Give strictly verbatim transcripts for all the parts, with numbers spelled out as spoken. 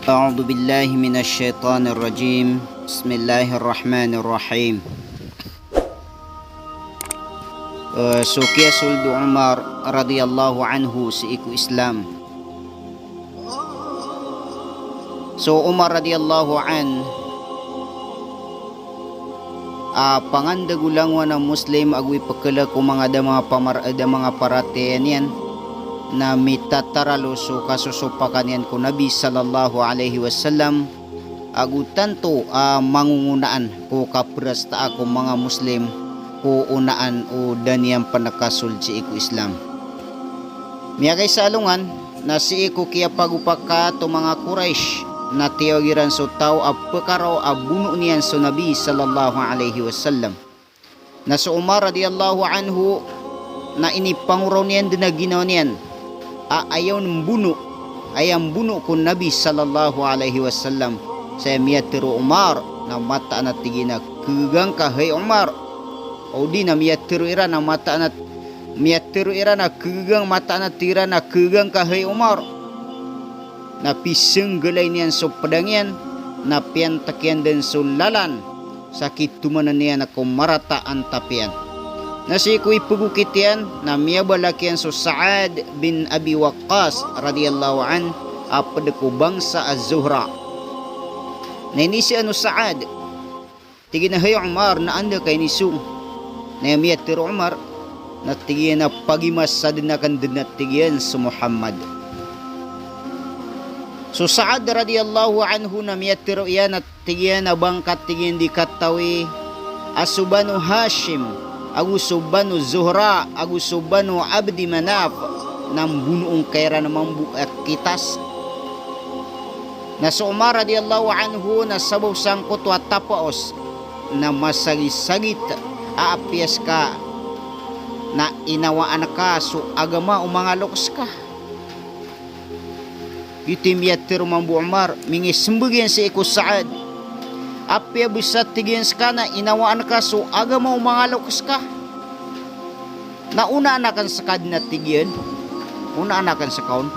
أعوذ بالله من الشيطان الرجيم. بسم الله الرحمن الرحيم. Eh, so kiyasold o Umar radiyallahu anhu sii ko Islam. So Umar radiyallahu anhu, a, pangandeg o langowan a Muslim ago ipekela ko manga da manga pamar-, da manga paratiyaya niyan, na mitataralo so kasosopakan iyan ko Nabi sallallahu alaihi wasallam, ago tanto a mangongonaan ko kaprastaa ko manga Muslim ko onaan o da niyan pen kasold sii ko Islam. Miyakaisa a alongan, na sii ko kiyapagopakata o manga Quraysh, na tiyawag iran so taw a pekaraw a bonoon iyan so Nabi sallallahu alaihi wasallam. Na so Umar radiyallahu anhu, na inipangoraw niyan den a ginawa niyan a aya on mbono, aya mbono ko Nabi sallallahu alaihi wasallam. Sa aya miyatero o Umar na mataan a tig iyan a kegegang ka hay Umar. O di na miyatero iran a mataan a, miyatero iran a kegegang, mataan a tig iran a kegegang ka hay Umar. Na pisenggalay niyan so pedang iyan, na piyantek iyan den so lalan sa kitomanan iyan ko marata a antap iyan. Na sii ko ipegokit iyan, na miyabalak iyan so Sa'ad bin Abi Waqqas radiyallahu anhu, a ped ko bangsa a Zuhra. Na inisaan o Sa'ad, tig iyan a, "Hay Umar, na anda ka inisong?" Na aya miyatero o Umar, na tig iyan a, "Pagimasaden aken den," na tig iyan, "so Muhammad." So Sa'ad radiyallahu anhu na miyatero iyan a tig iyan a ba ngka, tig iyan, di katawi a so Banu Hashim ago so Banu Zuhra ago so Banu Abdi Manaf na mbonoon ka iran mambo a kitas. Na so Umar radiyallahu anhu na sabap sangkoto a tapaos na masagisagit a apiya seka na inawaan ka so agama o manga loks ka. Giyoto i miyatero mambo o Umar, mingisembag iyan sii ko Sa'ad. Apiya bes a tig iyan seka na inawaan ka so agama o manga loks ka, na onaan aken seka den a tig iyan. Onaan aken seka on.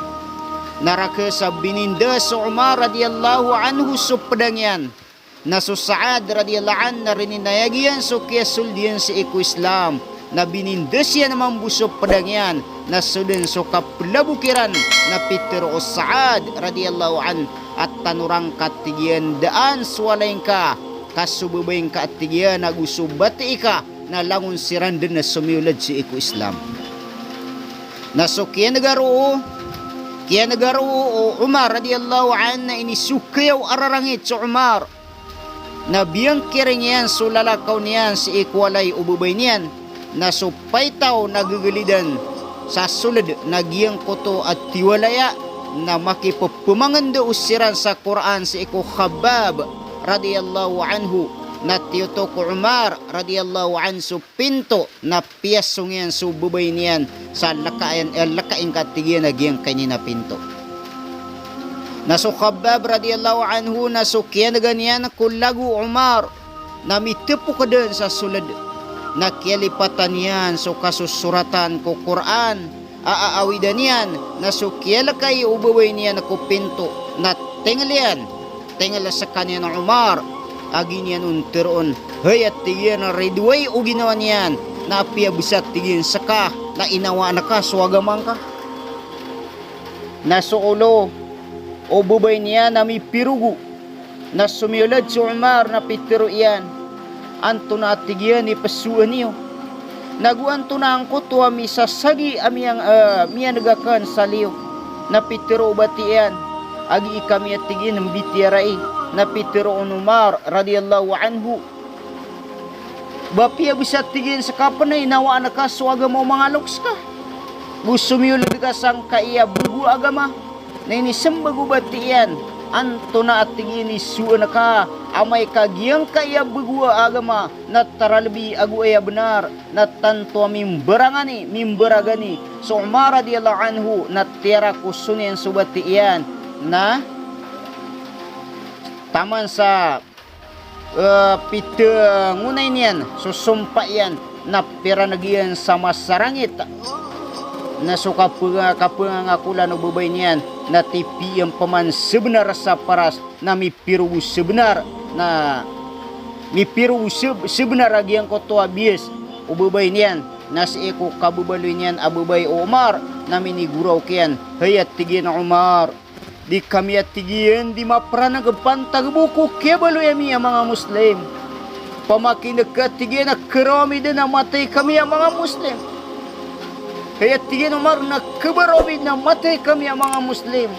Na rakhs a bininda so Umar radiyallahu anhu so pedang iyan. Na so Sa'ad radiyallahu anhu na rininayag iyan so kiyasold iyan sii ko Islam. Na bininda siyan mambo so pedang iyan. Na so den so kapelabok iran na pitero o Sa'ad radiyallahu anhu a tanoran ka, tig iyan, daan so walay ngka, ka so babay ngka, tig iyan, ago so batii ka na langon siran den a somiyold sii ko Islam. Na so kiyanega roo, kiyanega roo o Umar radiyallahu anhu na inisokayaw a rarangit so Umar. Na biyangkiring iyan so lalakaw niyan sii ko walay o babay niyan. Na so paitaw na gegelidan sa soled na giyangkoto a tiwalaya na makipepemangendo siran sa Qur'an sii ko Khabbab radiyallahu anhu. Na tiyotok o Umar radiyallahu anhu so pinto, na piyasong iyan so babay niyan sa lekain, eh, lekain ka, tig iyan, a giyangkaini na pinto. Na so Khabbab radiyallahu anhu na so kiyanega niyan ko lago o Umar na mitepok den sa soled. Na kiyalipatan iyan so kasosoratan ko Qur'an a aawidan iyan, na so kiyalekai o babay niyan ko pinto na tengel iyan, tengel sekaniyan o Umar a gii niyan on teroon. Hay, a tig iyan, a ridoay o ginawa niyan, na apiya bes a tig iyan seka na inawaan ka so agama ngka. Na so olo o babay niyan na mipirogo. Na somiyold so Umar na pitero iyan, antonaa, tig iyan, i pesowa niyo? Nago antonaa angkoto a misasagi a miyang-, eh, miyaneg aken sa liyo? Na pitero o batii iyan, a gii kami, a tig iyan, mbitiyarai. Na pitero on Umar radiyallahu anhu, ba apiya bes a tig iyan seka pen na inawaan ka so agama o manga loks ka, go somiyold ka sangkai a bego a agama. Na inisembag o batii iyan, antonaa, a tig iyan, i sowa ngka amay ka giyangkai a bego a agama na taralebi ago aya benar, na tanto a mimbaragani, mimbaragani so Umar radiyallahu anhu, na tiyarakoson iyan so batii iyan, na taman sa eh, pitengonay niyan so sompa iyan, na piraneg iyan sa masarangit. Na so kapenga-, kapengangakolan o babay niyan, na tipiya pman sebenar sa paras, na mipirogo sebenar, na mipirogo seb-, sebenar a giyangkoto a biyas o babay niyan, na sii ko kababaloy niyan a babay o Umar, na minigoraok iyan, hay a tig iyan a Umar, di kami a tig iyan di maperanag pantag bo ko kiyabaloy ami a manga Muslim. Pamakineg ka a tig iyan a keraw ami den a matay kami a manga Muslim. Hay a tig iyan a Umar na kebaro ami den a matay kami a manga Muslim.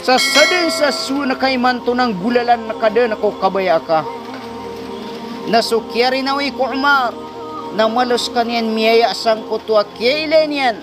Sa saden sa sowan ka imanto na nggolalan ka den ko kabaya ka. Na so kiyarinawi ko Umar, na malo sekaniyan miyaya sangkoto a kiyailay niyan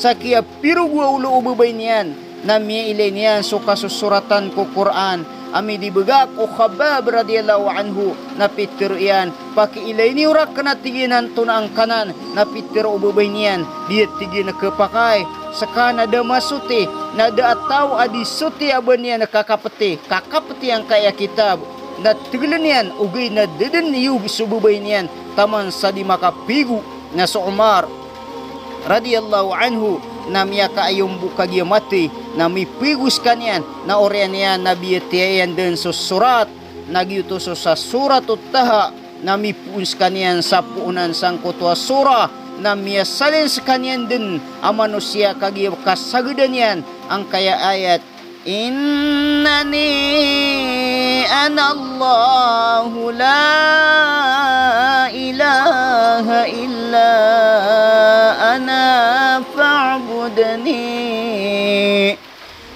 sa kiyapirogo a olo o babay niyan, na miyailay niyan so kasosoratan ko Qur'an a midibegak o Khabbab radiyallahu anhu, na pitero iyan, pakiilay niyo raken a tig iyan antonaa ngkanan, na pitero o babay niyan, di a tig iyan a kepakay, seka na da masoti, na da a taw a di soti a ba niyan kakapeti, kakapeti angkaya kitab, na tegelen iyan, ogaid na da den iyog so babay niyan, taman sa di makapigo, na so Umar radiyallahu anhu, na miyakaayombo kagiya matey, na mipigo sekaniyan, na oriyan iyan na biyatiya iyan den so sorat, na giyoto so sa Surat Taha, na mipoon sekaniyan sa poonan sangkoto a surah, na miyasalin sekaniyan den a manosiya kagiya kasagedan iyan angkaya ayat, إنني أنا الله لا إله إلا أنا فاعبدني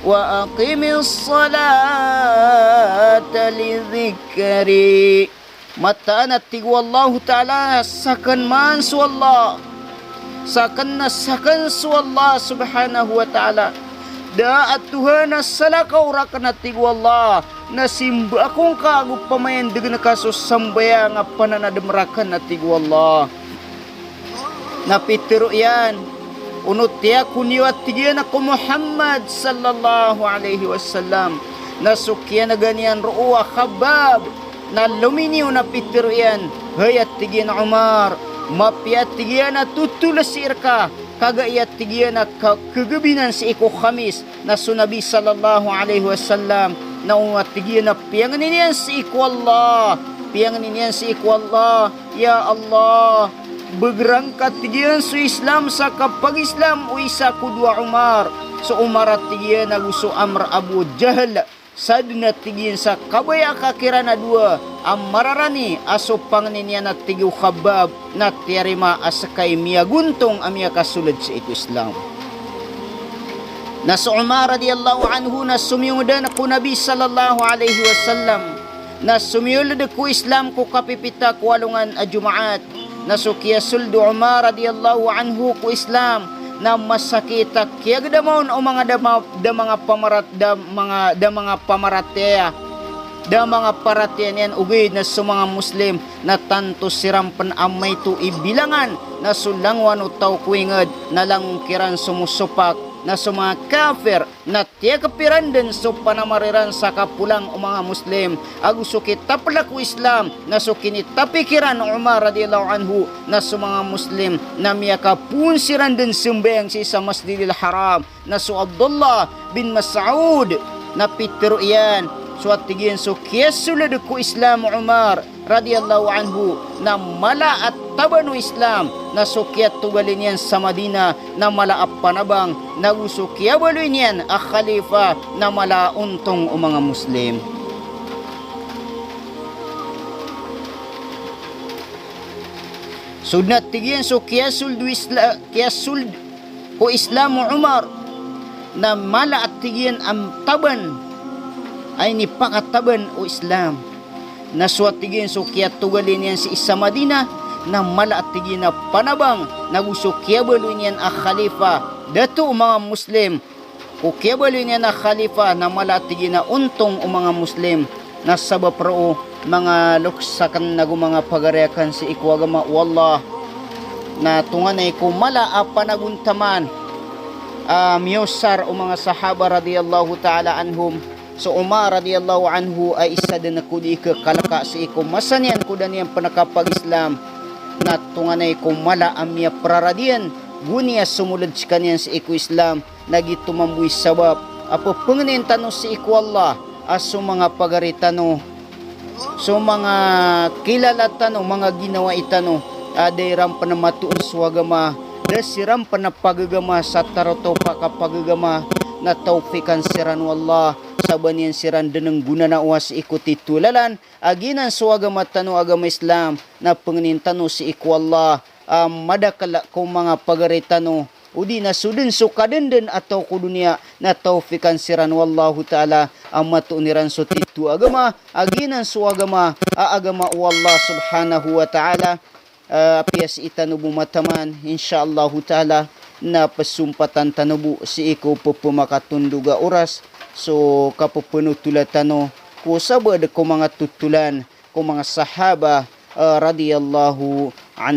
وأقم الصلاة لذكري. Mataan a tig o Allahu Ta'ala, saken man so Allah. Saken na saken so Allah subhanahu wa ta'ala. Da a tohan a salakaw raken a tig o Allah. Na simba ako ngka ago pamayandegen ka so sambayang a pananadem raken a tig o Allah. Na pitero iyan, onot iyan ko niyo a tig iyan a ko Muhammad sallallahu alaihi wasallam. Na so kiyanega niyan roo a Khabbab, na lominiyo na pitero iyan, hay a tig iyan a Umar, mapiya a tig iyan a totolesi reka, kagiya tig iyan a ka-, kegebinan sii ko Khamis, na so Nabi sallallahu alaihi wasallam, na o a tig iyan a piyangni niyan sii ko Allah, piyangni niyan sii ko Allah, ya Allah, begerang ka tig iyan so Islam sa kapag-Islam o isa ko dowa Umar, so Umar a tig iyan ago so Amr Abu Jahl, saden a tig iyan sa kabaya ka kiran a dowa a mararani a so pangni niyan a tig o Khabbab na tiyarima a seka i miyagontong a miyakasoled sii ko Islam. Na so Umar radiyallahu anhu na somiyong den ko Nabi sallallahu alaihi wasallam, na somiyold ko Islam ko kapipita ko alongan a Jumaat. Na so kiyasold o Umar radiyallahu anhu ko Islam na masakit a kiyagedama on o manga da ma-, da manga pamarat-, da manga, da manga pamaratiyaya, da manga paratiyaya niyan, ogaid na so manga Muslim na tanto siran pen a maito i bilangan, na so langowan o taw ko inged na langon kiran so mosopak, na so manga kafir na tiyakep iran den so panamar iran sa kapolang o manga Muslim, ago so kitaplak o Islam, na so kinitapi kiran o Umar radiyallahu anhu, na so manga Muslim na miyakapoon siran den sembayang sii sa Masjidil Haram, na so Abdullah bin Mas'ud, na pitero iyan, so a tig iyan so kiyasoled ko Islam o Umar radiyallahu anhu, na mala a taban o Islam, na so kiyatogali niyan sa Madinah, na mala a panabang, nago so kiyabaloy niyan a khalifa, na mala a ontong o manga Muslim. So den a tig iyan so kiyasold o Isla-, kiyasold ko Islam o Umar, na mala a tig iyan a taban, a inipakataban o Islam. Na so a tig iyan so kiyatogali niyan sii sa Madinah, na mala a tig iyan a panabang, nago so kiyabaloy niyan a khalifa, dato o manga Muslim, ko kiyabaloy niyan a khalifa, na mala a tig iyan a ontong o manga Muslim. Na sabap roo, manga loks aken ago manga pagari aken sii ko agama o Allah, na tonganay ko mala a panagontaman a miyosar o manga sahaba radiyallahu ta'ala anhum, so Umar radiyallahu anhu a isa den ko di kekaleka sii ko masa niyan ko da niyan pen kapag-Islam, na tonganay ko mala a miyaprarad iyan, go niyan somoled sekaniyan sii ko Islam, na giyoto mambo i sabap a pepengnin tano sii ko Allah a so manga pagari tano, so manga kilala tano, manga ginawai tano a da iran pen matoon so agama, da siran pen pagagama sa tarotop a kapagagama, na tawfiqan siran o Allah, sa ba niyan siran den nggonanao a sii ko titho a lalan a giyanan so agama tano a agama Islam, na pengnin tano sii ko Allah a madakel ko manga pagari tano, odi na so den so kadenden a taw ko doniya, na tawfiqan siran o Allahu Ta'ala a matoon iran so titho a agama a giyanan so agama a agama o Allah Subhanahu wa Ta'ala. Ah, apiya sii tano bo mataman, insha Allahu Ta'ala, na pesompatan tano bo sii ko pepemakatondog a oras so kapepenotola tano ko sabaad ko manga totolan ko manga sahaba, ah, radiyallahu